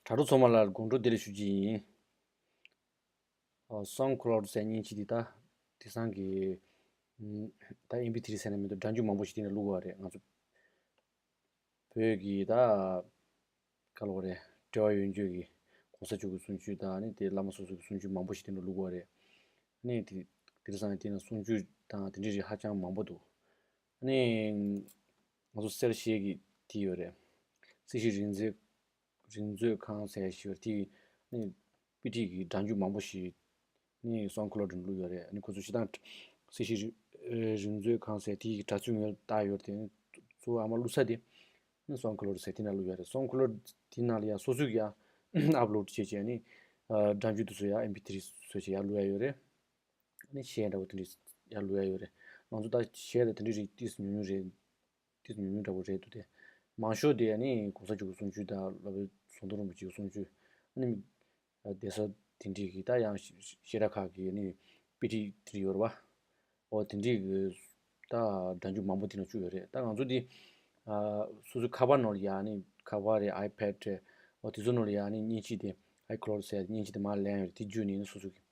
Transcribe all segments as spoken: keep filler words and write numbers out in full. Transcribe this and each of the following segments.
དྲ་གྲོགས་ཚང་མ་ལ་དགོང་དྲོ་བདེ་ལེགས་ཞུ་རྒྱུ་ཡིན། ཨ། སོང་ཁོ་ལོར་ཟེར་མཁན་ཅིག་འདི་ད་དེང་སང་གི་ཨམ། ད་ཨེམ་པི་ཐི་རི་ཟེར་ན་མི་འདུག་སྒྲ་འཇུག་མང་པོ་ཞིག་དེ་ནས་བླུགས་པ་རེད། ང་ཚོ་བོད་ཀྱི་ད་ག་ལབ་དགོས་རེད། འབྲེལ་བ་ཡོད་རྒྱུ་གི་གོང་ས་མཆོག་གི་གསུང་ཆོས་དང་ནི་དེ་བླ་མ་སོ་སོ་གི་གསུང་ཆོས་མང་པོ་ཞིག་དེ་ནས་བླུགས་པ་རེད། ནི་དེ་དེང་སང་དེ་ནས་གསུང་ཆོས་དང་དེ་འདྲའི་རིགས་ཧ་ཅང་མང་པོ་འདུག་ནི་ང་ཚོ་གསལ་བཤད་ཀྱི་དེ་ཡོད་རེད། སྲིད་ཞི་རིག་འཛིན་རིག་མཛོད་ཁང་ཟེར་ཞིག་ཡོད་རེད། དེ་ནི་དཔེ་ཁྲིད་ཀྱི་སྒྲ་འཇུག་མང་པོ་ཞིག་ནི་སོང་ཁོ་ལོར་བླུགས་ཡོད་རེད། ནི་ཁོ་ཚོ་སྤྱིར་བཏང་སྲིད་ཞི་རིག་རིག་མཛོད་ཁང་ཟེར་དེའི་དྲ་ཚིགས་ངོས་ལྟ་ཡོད་རེད། དེ་གཙོ་བོ་ཨ་མ་བླུགས་ས་དེ་ནི་སོང་ཁོ་ལོར་ཟེར་དེ་ན་བླུགས་ཡོད་རེད། སོང་ཁོ་ལོར་དེ་ནང་ལ་ཡང་སོ་སོ་གི་ཡང་ཨབ་ལོཌ་བྱས་བྱས་ནི་སྒྲ་འཇུག་དེ་ཚོ་ཡང་ཨེམ་པི་ཐི་རི་བཟོས་བྱས་ཡང་བླུགས་ཡ་ཡོད་རེད། ནི་གཞས་འདྲ་བོ་དེ་འདྲ་ཡང་བླུགས་ཡ་ཡོད་རེད། ང་ཚོ་ད་གཞས་དང་དེ་འདྲ་རིགས་ཏིས་ཉུང་ཉུང་རེད། ཏིས་ཉུང་ཉུང་འདྲ་བོ་རེད་འདུག་སྟེ། མང་ཤོས་དེ་ནི་གོང་ས་མཆོག་གི་གསུང་ཆོས་དང་སློབ་དཔོན་ཟམ་གདོང་རིན་པོ་ཆེ་གི་གསུང་ཆོས་ནི་གདན་ས་དེ་འདྲའི་གི་ད་ཡང་བཤད་གྲྭ་ཁག་གི་ནི་དཔེ་ཁྲིད་དེ་འདྲ་ཡོད་རེད་བ། འོ་དེ་འདྲའི་གི་ད་སྒྲ་འཇུག་མང་པོ་དེ་ནང་བཅུག་ཡོད་རེད། ད་ང་ཚོ་འདི་ཨ་སོ་སོའི་ཁ་པར་ནང་ལ་ཡང་ནི་ཁ་པར་རེད། ཨའི་པེ་ཌི་རེད། འོ་དེ་ཚོ་ནང་ལ་ཡང་ནི་མཉེན་ཆས་དེ་ཨའི་ཁི་ལོཌ་ཟེར་མཉེན་ཆས་དེ་མར་ལེན་ཡོད་རེད། དེ་བརྒྱུད་ནས་ནི་སོ་སོ་གི་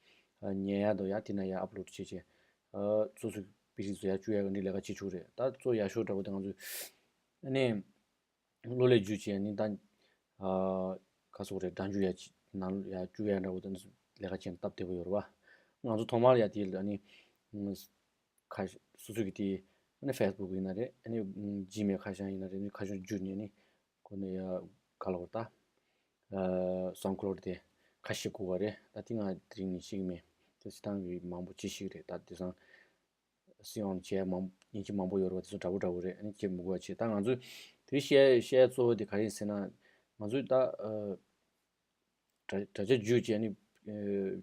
ཨ་ཉན་ཡ་དང་ཡང་དེ་ན་ཡང་ཨབ་ལོཌ་བྱས་བྱས་ཨ་སོ་སོ་གི་དཔེ་ཁྲིད་བཟོ་ཡ་བཅུག་ཡ་གི་འདི་ལས་ཀ་བྱེད་ཆོག་རེད། ད་གཙོ་ཡག་ཤོས་འདྲ་བོ་དེ་ང་ཚོས་ཨ་ནི་གློག་ཀླད་བརྒྱུད་བྱས་ནི་ད་ཨ་ག་སོགས་རེད། སྒྲ་འཇུག་ཡ་ཅིག་ནང་ལ་ཡ་བཅུག་ཡ་འདྲ་བོ་དེ་ལས་ཀ་བྱས་ན་སྟབས་བདེ་པོ་ཡོད་རེད་བ། ང་ཚོ་ཐོག་མར་ཡ་དེ་ལ་ཨ་ནི་ཁ་སོ་སོ་གི་དེ་ཨ་ནི་ཕེ་སི་བུག་ཡིན་ན་རེད། ཨ་ནི་ཇི་མེལ་ཁ་བྱང་ཡིན་ན་རེད། ཨ་ནི་ཁ་བྱང་བརྒྱུད་ནས་ནི་ཁོ་ནི་ཡ་ག་ལབ་དགོས་རེད། ད་ཨ་སོང་ཁོ་ལོར་དེ་ཁ་ཕྱེ་དགོས་པ་རེད། ད་དེ་ང་དེ་རིང་ནས་ཤེས་ཀྱི་མེད། དེ་སྤྱིར་བཏང་གི་མང་པོ་ཅི་ཞིག་རེད། ད་དེང་སང་སི་ཨོན་བྱས་མང་མཉེན་ཆས་མང་པོ་ཡོད་རེད་བ། དེ་ཚོ་འདྲ་པོ་འདྲ་པོ་རེད། ཨ་ནི་བྱེད་མི་དགོས་པ་བྱེད། ད་ང་ཚོས་དེ་བཤད་བཤད་གཙོ་བོ་དེ་ག་རེ་ཡིན་ཟེར་ན། ང་ཚོས་ད་ཨ་དྲ་དྲ་རྒྱ་བརྒྱུད་བྱས་ནི་ཨ་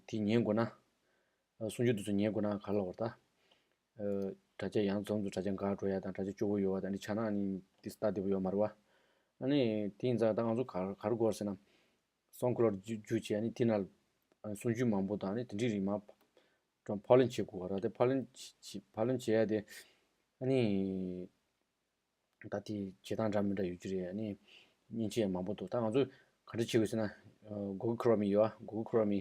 དེ་ཉན་དགོས་ན། ཨ་གསུང་ཆོས་དེ་ཚོ་ཉན་དགོས་ན་ག་ལབ་དགོས་རེད། ད་ཨ་དྲ་རྒྱ་ཡང་མཚམས་སུ་དྲ་རྒྱ་འགག་འགྲོ་ཡ་དང་དྲ་རྒྱ་སྐྱོ་པོ་ཡོད་པ་དང་ནི་ཆ་ན་ནི་དེ་སྟབས་བདེ་པོ་ཡོད་མ་རེད་བ། ཨ་ནི་དེ་ཡིན་ཙང་ད་ང་ཚོ་ག་ག་རེ་དགོས་རེད་ཟེར་ན། སོང་ཁོ་ལོར་བརྒྱུད་བརྒྱུད་བྱས་ནི་དེ་ན་ཨ་གསུང་ཆོས་མང་པོ་དང་ནི་དེ་འདྲའི་རིགས་མ་ཀྲོང་ཕབ་ལེན་བྱེད་དགོས་ར། དེ་ཕབ་ལེན་བྱེད་བྱེད་ཕབ་ལེན་བྱེད་ཡ་དེ་ཨ་ནི་ད་དེ་བྱེད་སྟངས་འདྲ་མི་འདྲ་ཡོད་ཀྱི་རེད། ཨ་ནི་མཉེན་ཆས་ཡང་མང་པོ་འདུག་ད་ང་ཚོས་ག་འདྲ་བྱེད་དགོས་ཟེར་ན། Google Chrome་ཡོད་ཨ། Google Chrome།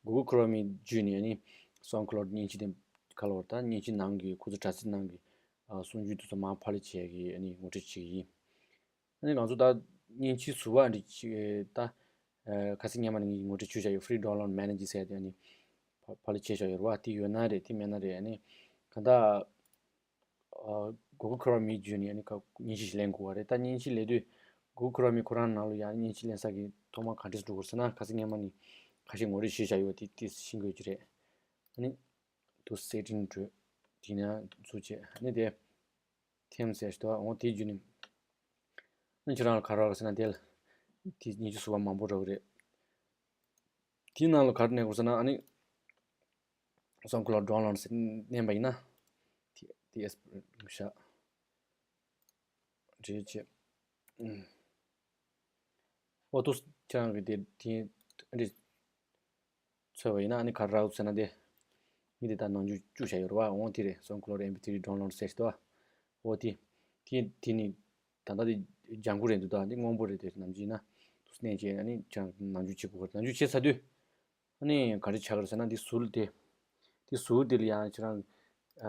Google Chrome་བརྒྱུད་ནས་ཨ་ནི་སོང་ཁོ་ལོར་མཉེན་ཆས་དེ་ག་ལབ་དགོས་རེད། ད་མཉེན་ཆས་ནང་གི་ཁོ་ཚོ་དྲ་ཚིགས་ནང་གི་ཨ་གསུང་ཆོས་དེ་ཚོ་མར་ཕབ་ལེན་བྱེད་ཡ་གི་ཨ་ནི་ངོ་སྤྲོད་བྱེད་ཀྱི་ཡིན། ཨ་ནི་ང་ཚོ་ད་མཉེན་ཆས་ཟུར་པ་འདི་ཅིག་ད་ཨ་ཁ་སང་སྔོན་མ་ནས་ངས་ངོ་སྤྲོད་བྱས་བཞག་ཡོད། Free Download Manager་ཟེར་དེ་ཨ་ནི་ཕ་ཕབ་ལེན་བྱས་བཞག་ཡོད་རེད་བ། དེ་ཡོད་ན་རེད། དེ་མེད་ན་རེད། ཨ་ནི་གང་ལྟར་ཨ་Google Chrome་བརྒྱུད་ནས་ཨ་ནི་ཁ་མཉེན་ཆས་ཤིག་ལེན་དགོས་པ་རེད། ད་མཉེན་ཆས་ལེན་དུས་Google Chrome་ཁོ་རང་ནང་ལ་ཡང་མཉེན་ཆས་ལེན་ས་གི་ཐོག་མ་ག་འདྲས་འགྲོ་དགོས་ཟེར་ན། ཁ་སང་སྔོན་མ་ནས་ཁ་ཤས་ངོ་སྤྲོད་བྱས་བཞག་ཡོད། དེ་དེ་ཤེས་དགོས་ཀྱི་རེད། ཨ་ནི་དུ་Setting་འགྲོ། དེ་ནས་འཛུལ་བྱས། ཨ་ནི་དེ་Themes་ཟེར་ཞིག་འདུག་འོ་དེ་བརྒྱུད་ནས་ཨ་ནི་ཁྱེད་རང་ལ་ག་རེ་རག་ཟེར་ན། དེ་ལ་དེ་མཉེན་ཆས་ཟུར་པ་མང་པོ་རག་གི་རེད། དེའི་ནང་ལ་ག་རེ་གནོན་དགོས་ཟེར་ན། ཨ་ནི་སོང་ཁོ་ལོར་Download་ཟེར་མནན་པ་ཡིན་ན། དེ་དེ་ཨེས་ཤ་འདྲེས་བྱས། ཨོ་ཏོ་ཁྱེད་རང་གི་དེ་དེ་འདྲས་འཚོལ་བ་ཡིན་ན། ཨ་ནི་ག་རེ་རག་ཟེར་ན། དེ་ངས་དེ་ད་ནང་འཇུག་བཅུག་བཞག་ཡོད་རེད་བ། འོ་དེ་རེད། སོང་ཁོ་ལོར་ཨེམ་པི་ཐི་རི་Download་ཟེར་ཞིག་འདུག་བ། འོ་དེ་དེ་དེ་ནི་ད་ལྟ་དེ་ལྗང་ཁུ་རེད་འདུག་ད་འདི་སྔོན་པོ་རེད། དེ་ནམ་རྒྱུན་ཡིན་ན་དུ་སྣེ་བྱས། ཨ་ནི་ཁྱེད་རང་ནང་འཇུག་བྱེད་དགོས་པ་རེད། ནང་འཇུག་བྱས་ཚར་དུས་ཨ་ནི་ག་རེ་བྱ་དགོས་རེད་ཟེར་ན། འདི་ཟུར་དེ་འདི་ཟུར་དེ་ལ་ཡང་ཁྱེད་རང་ཨ་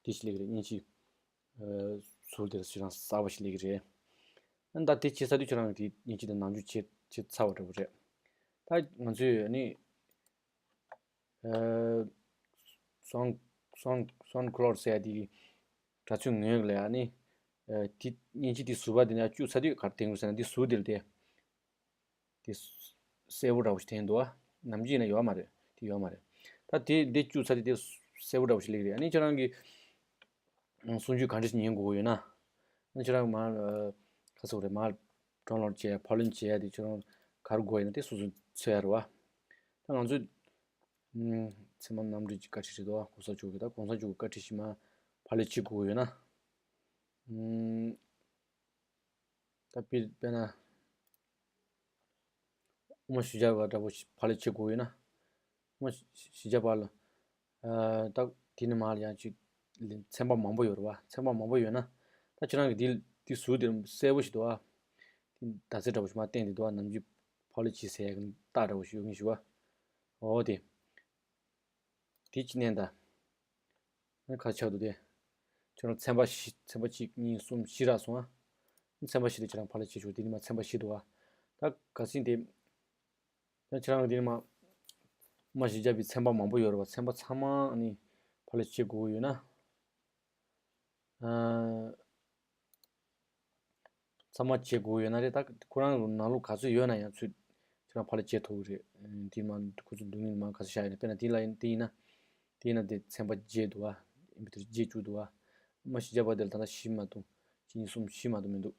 དེ་ཞིག་སླེབས་ཀྱི་རེད། མཉེན་ཆས་ཨ་ཟུར་དེ་ལ་ཁྱེད་རང་གསར་པ་ཞིག་སླེབས་ཀྱི་རེད། ཨ་ནི་ད་དེ་བྱས་ཚར་དུས་ཁྱེད་རང་གི་དེ་མཉེན་ཆས་དེ་ནང་འཇུག་བྱས་བྱས་ཚར་བ་འདྲ་པོ་རེད། ད་ང་ཚོས་ཨ་ནི་ཨ་སོང་སོང་སོང་ཁོ་ལོར་ཟེར་ཡ་དེ་གི་དྲ་ཚིགས་ངོས་ལ་ཨ་ནི་ཨ་དེ་མཉེན་ཆས་དེ་ཟུར་པ་དེ་ནས་བཅུག་ཚར་དུས་ག་རེ་བསྟན་དགོས་ཟེར་ན། དེ་ཟུར་དེ་ལ་དེ་དེ་གསལ་པོ་འདྲ་པོ་ཞིག་བསྟན་འདུག་བ། ནམ་རྒྱུན་ཡིན་ན་ཡོད་མ་རེད། དེ་ཡོད་མ་རེད། ད་དེ་འདི་བཅུག་ཚར་དུས་དེ་གསལ་པོ་འདྲ་པོ་ཞིག་སླེབས་ཀྱི་རེད། ཨ་ནི་ཁྱེད་རང་གི་གསུང་ཆོས་ག་འདྲ་ཞིག་ཉན་དགོས་ཀྱི་ཡོད་ན། ཨ་ནི་ཁྱེད་རང་མར་ཨ་ག་ཟེར་དགོས་རེད། མར་Download་བྱས་ཕབ་ལེན་བྱས་ཡ་དེ་ཁྱེད་རང་ག་རེ་དགོས་ཡིན་ན་དེ་སོ་སོས་འཚོལ་ཡ་རེད་བ། ད་ང་ཚོས་ཨ་ཚད་མ་རྣམ་འགྲེལ་གྱི་བཀའ་ཁྲིད་རེད་འདུག་བ། གོང་ས་མཆོག་གི། ད་གོང་ས་མཆོག་གི་བཀའ་ཁྲིད་ཞིག་མར་ཕབ་ལེན་བྱེད་དགོས་ཀྱི་ཡོད་ན། ཨ་ད་དཔེ་དཔེར་ན་དབུ་མ་བཞི་བརྒྱ་པ་འདྲ་པོ་ཞིག་ཕབ་ལེན་བྱེད་དགོས་ཡོད་ན། དབུ་མ་བཞི་བརྒྱ་པ་ལ་ཨ་ད་དེ་ནས་མར་ཡང་ཅིག་ཚན་པ་མང་པོ་ཡོད་རེད་བ། ཚན་པ་མང་པོ་ཡོད་ན་ད་ཁྱེད་རང་གི་དེ་དེ་ཟུར་དེ་གསལ་པོ་ཞིག་འདུག་བ། དེ་མདའ་རྩེ་འདྲ་པོ་ཞིག་མར་བསྟན་བསྡད་འདུག་བ། ནམ་རྒྱུན་ ཕབ་ལེན་བྱེད་ཟེར་ཡག་གི་རྟགས་འདྲ་བོ་ཞིག་ཡོད་ངེས་ཞུ་བ། འོ་དེ། དེ་གཅིག་བསྣན་དང་། ཨ་ནི་ཁ་ཆག་འདུག་དེ། ཁྱོད་རང་ཚན་པ་བཞི་ཚན་པ་གཅིག་གཉིས་གསུམ་བཞི་རག་སོང་ཨ། ཚན་པ་བཞི་དེ་ཁྱེད་རང་ཕབ་ལེན་བྱེད་ཆོག་དེ་ནི་མ་ཚན་པ་བཞི་འདུག་ཨ། ད་ག་ཟིན་དེ། ད་ཁྱེད་རང་གི་དེ་ནི་མ། མ་གཞི་རྒྱབ་པའི་ཚན་པ་མང་པོ་ཡོད་རེད་བ། ཚན་པ་ཚང་མ་ཨ་ནི་ཕབ་ལེན་བྱེད་དགོས་ཀྱི་ཡོད་ན། ཨ། ཚང་མ་བྱེད་དགོས་ཡོད་ན་རེད། ད་ཁོ་རང་ནང་ལོགས་ག་ཚོད་ཡོད་ན་ཡང་ཚུར་ཁྱེད་རང་ཕབ་ལེན་བྱེད་ཐུབ་ཀྱི་རེད། དེ་མ་ཁོ་ཚོ་འདུག་ཉིན་མ་ག་ཚོད་བཞག་ཡོད་ན། དཔེར་ན་དེ་ལ་ཡིན་དེ་ཡིན་ན། དེ་ཡིན་ན་དེ་ཚན་པ་བརྒྱད་འདུག་བ། ཨིན་བི་ཐེ་རི་བརྒྱད་བཅུག་འདུག་བ། མ་གཞི་རྒྱབ་པ་དེ་ལ་ད་ལྟ་བཞི་མ་གཏོགས་གཅིག་གཉིས་གསུམ་བཞི་མ་གཏོགས་མི་འདུག་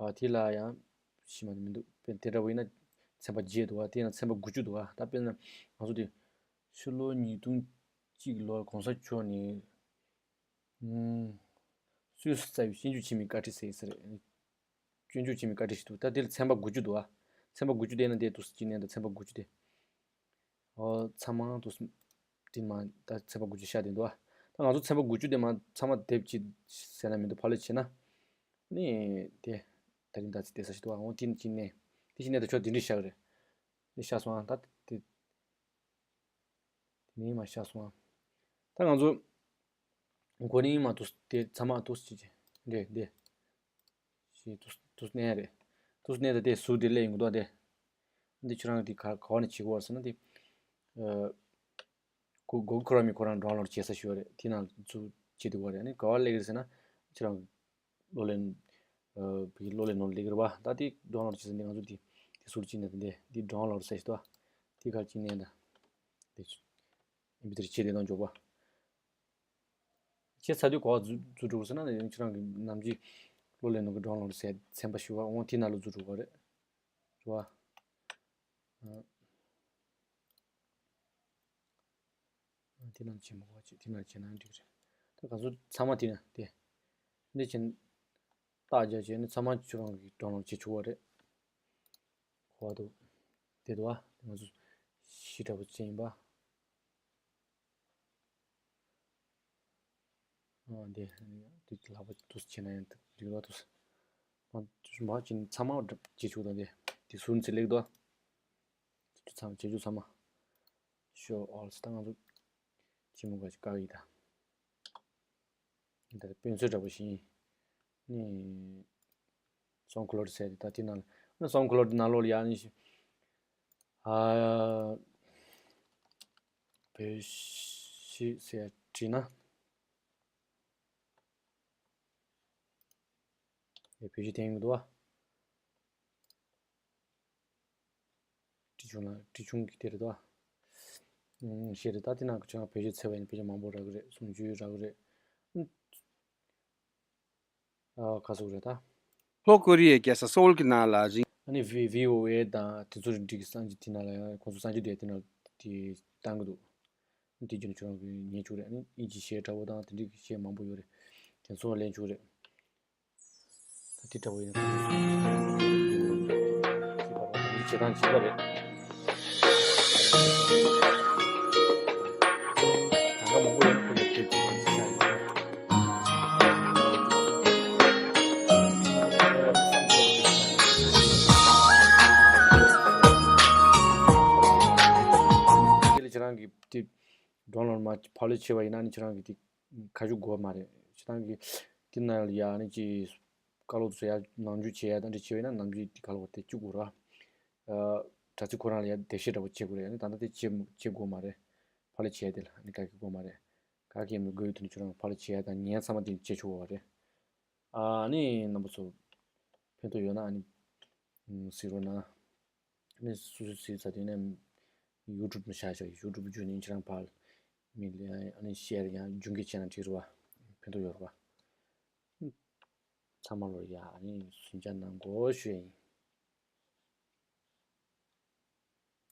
ཨ་དེ་ལ་ཡང་བཞི་མ་གཏོགས་མི་འདུག་དཔེར་ན་དེ་འདྲ་བོ་ཡིན་ན་ཚན་པ་བརྒྱད་འདུག་བ། དེ་ཡིན་ན་ཚན་པ་དགུ་བཅུ་འདུག་བ། ད་དཔེར་ན་ང་ཚོ་དེ་ཕྱི་ལོ་ཉིས་སྟོང་གཅིག་ལོར་གོང་ས་མཆོག་ནས། ཨུམ། སུད་སི་རྩ་བའི་སྤྱོད་འཇུག་ཆེན་མོའི་བཀའ་ཁྲིད་ཟེར་ཡིན་ས་རེད། སྤྱོད་འཇུག་ཆེན་མོའི་བཀའ་ཁྲིད་ཞིག་འདུག་ད་དེ་ལ་ཚན་པ་དགུ་བཅུ་འདུག་ཨ། ཚན་པ་དགུ་བཅུ་དེ་ན་དེ་འདུག་སེ་གཅིག་ནས་ད་ཚན་པ་དགུ་བཅུ་དེ། ཨོ་ཚང་མ་འདུག་སེ། དེ་མ་ད་ཚན་པ་དགུ་བཅུ་ཤར་དེ་འདུག་ཨ། ད་ང་ཚོ་ཚན་པ་དགུ་བཅུ་དེ་མ་ཚང་མ་དེབ་ཅིག་ཟེར་ན་མི་འདུག་ཕབ་ལེན་བྱེད་ན། ནི་དེ། ད་རིང་ད་ཚིག་དེ་ས་ཞིག་འདུག་ཨ། འོ་དེ་གཅིག་ནས། དེ་གཅིག་ནས་ད་ཆོག་དེ་འདྲ་ཤར་གི་རེད། དེ་ཤར་སོང་ཨ། ད་དེ། དེ་ནས་མར་བཞག་སོང་ཨ། ད་ང་ཚོ་མགོ་ནས་མར་འདུག་སེ་དེ་ཚང་མ་འདུག་སེ་བྱེད་ཀྱི་རེད་དེ། ཞེས་འདུག་སེ་འདུག་སེ་བསྣན་ཡ་རེད། འདུག་སེ་བསྣན་ད་དེ་ཟུར་དེ་སླེབས་ཡོང་གི་འདུག་ཨ་དེ། འདི་ཁྱོད་རང་གི་དེ་ག་ག་བ་ནས་བྱེད་དགོས་པ་ཟེར་ན་དེ། ཨ། གུ་གུ་ཁོ་རང་མི་ཁོ་རང་ཌའུན་ལོཌ་བྱེད་ས་ཞིག་ཡོད་རེད། དེ་ནང་ཚུར་བྱེད་དགོས་པ་རེད། ཨ་ནི་ག་བ་སླེབས་ཀྱི་རེད་ཟེར་ན། ཁྱོད་རང་གི་གློག་ཀླད། ཨ། བོད་ཀྱི་གློག་ཀླད་ནང་སླེབས་ཀྱི་རེད་པ། ད་དེ་ཌའུན་ལོཌ་བྱེད་ས་འདི་ང་ཚོ་དེ་དེ་ཟུར་གཅིག་ནས་དེ་འདི་འདི་ཌའུན་ལོཌ་ཟེར་ཞིག་འདུག་ཨ། དེ་ག་གཅིག་ནས་ད། དེ་ཨེམ་པི་ཐི་རི་བྱས་དེ་དང་འཇོག་པ། བྱས་ཚར་དུས་ག་བ་འཛུལ་འཛུལ་འགྲོ་ཟེར་ན་ནི་ཁྱེད་རང་གི་ནམ་རྒྱུན་གློག་ཀླད་ནང་གི་ཌའུན་ལོཌ་ཟེར་ཚན་པ་ཞུ་བ་འོང་དེ་ནང་ལ་འཛུལ་འགྲོ་གི་རེད། རེད་པ། ཨ། དེ་ནང་བྱེད་མ་དགོས་པ་བྱེད། དེ་ནང་བྱེད་ན་འགྲིག་རེད། ད་ག་ཚོད་ཚང་མ་དེ་ན་དེ། འདི་བྱེད། རྟགས་རྒྱག་བྱས་ནས་ཚང་མ་ཁྱོད་རང་གིས་ཌའུན་ལོཌ་བྱེད་ཆོག་པ་རེད། གོ་བ་འདུག་དེ་འདུག་ཨ། ང་ཚོ་གཞི་འདྲ་པོ་ཅན་ཡིན་པ། ཨ་འདི། འདི་ལག་པ་འདུག་སེ་བྱས་ན་ཡང་འགྲིག་པ་འདུག་སེ། ཨ་མ་བྱས་ནས་ཚང་མ་བྱེད་ཆོག་དང་འདི། འདི་ཟུར་ནས་སླེབས་འདུག་ཨ། ཚང་བྱེད་ཆོག་ཚང་མ། Show all ཟེར་ད་ང་ཚོ་ཅི་མོ་ག་ཅིག་བཀག་ཡིན་ད། འདིར་དཔེ་མཚོན་འདྲ་པོ་ཞིག་ཡིན། ནི། སོང་ཁོ་ལོར་ཟེར་ད་དེ་ནང་ལ། ནི་སོང་ཁོ་ལོར་ནང་ལོགས་ལ་ཡང་ནི་ཞིག་ཨ། བོད་གཞས་ཟེར་བྲིས་ན། ཨེ་བོད་གཞས་དེ་ཡིན་གྱི་འདུག་བ། བྲིས་བྱུང་ན་བྲིས་བྱུང་གི་དེ་རེད་དོ། ཨུམ། ཞེས་རེད། ད་དེ་ནང་གི་ཆ་བོད་གཞས་འཚོལ་བ་ཡིན་ན་ཕལ་ཆེར་མང་པོ་རག་གི་རེད། སུམ་ཅུ་རག་གི་རེད། ཨ། ག་ཟེར་རེད་ད། ལྷོ་ཀོ་རི་ཡའི་རྒྱལ་ས་སོའུལ་གྱི་ནང་ལ་རིང་། ཨ་ནི་བྷི་བྷི་ཨོ་ཨེ་དང་དེ་ཚོ་རིགས་ཀྱི་གསར་འགྱུར་དེ་ནང་ལ་ཡང་ཁོང་ཚོ་གསར་འགྱུར་དེ་དེ་ནང་དེ་བཏང་གི་འདུག་དེ་རྒྱུན་ཁྱོད་རང་གིས་ཉན་ཆོག་རེད། ཨ་ནི་དབྱིན་ཇིའི་གཞས་འདྲ་པོ་དང་དེ་འདྲའི་གཞས་མང་པོ་ཡོད་རེད། དེ་ཚོ་ལེན་ཆོག་རེད། ད་དེ་འདྲ་པོ་ཡིན་ན། བྱེད་སྟངས་བྱེད་པ་རེད། གང་ག་མང་པོ་ཡོད་ན་ཁོ་ཡོད་དེ་བྱེད་སྟངས་བྱེད་ས་ཡོད། དེ་ལ་ཁྱེད་རང་གིས་དེ། ཌའུན་ལོཌ་མ་ཕབ་ལེན་བྱས་པ་ཡིན་ན་ནི་ཁྱེད་རང་གི་དེ་ཁ་ཤུགས་དགོས་མ་རེད། ཁྱེད་རང་གི་དེ་ནང་ལ་ཡ་ནི་ཅི་བཀའ་སློབ་ཚོ་ཡ་ནང་འཇུག་བྱས་ཡ་དང་འདྲ་བྱས་པ་ཡིན་ན་ནང་འཇུག་དེ་བཀའ་སློབ་དེ་བཅུག་དགོས་ར། ཨ། དྲ་ཚིགས་ཁོ་རང་ལ་ཡ་འདེད་བཤེར་འདྲ་པོ་བྱེད་དགོས་རེད། ཨ་ནི་ད་ལྟ་དེ་བྱེད་བྱེད་དགོས་མ་རེད། ཕབ་ལེན་བྱས་དེ་ལ་ཨ་ནི་ག་གེ་དགོས་མ་རེད། ག་གེ་མི་དགོས་དུས་ནི་ཁྱེད་རང་ཕབ་ལེན་བྱས་ཡ་དང་ཉན་ཚང་མ་དེ་བྱེད་ཆོག་པ་རེད། ཨ་ནི་རྣམ་པ་ཚོ་ཕན་ཐོགས་ཡོད་ན་ཨ་ནི་གཟིགས་རོགས་གནང་། ནས་སུ་སུ་སུའི་ཚ་དེ་ནས་ཡུ་ཊུབ་ནས་བཞག་བཞག་ཡུ་ཊུབ་བརྒྱུད་ནས་ཁྱེད་རང་ཕར་མི་ལ་ཨ་ནི་ཤེར་ཡང་རྒྱུན་གྱི་བྱས་ན་འགྲིག་རེད་བ། ཕན་ཐོགས་ཡོད་རེད་བ། ཚང་མ་ལོ་ཡ་ཨ་ནི་ཟིན་ཆ་གནང་དགོས་ཞུ་ཡ་ཡིན།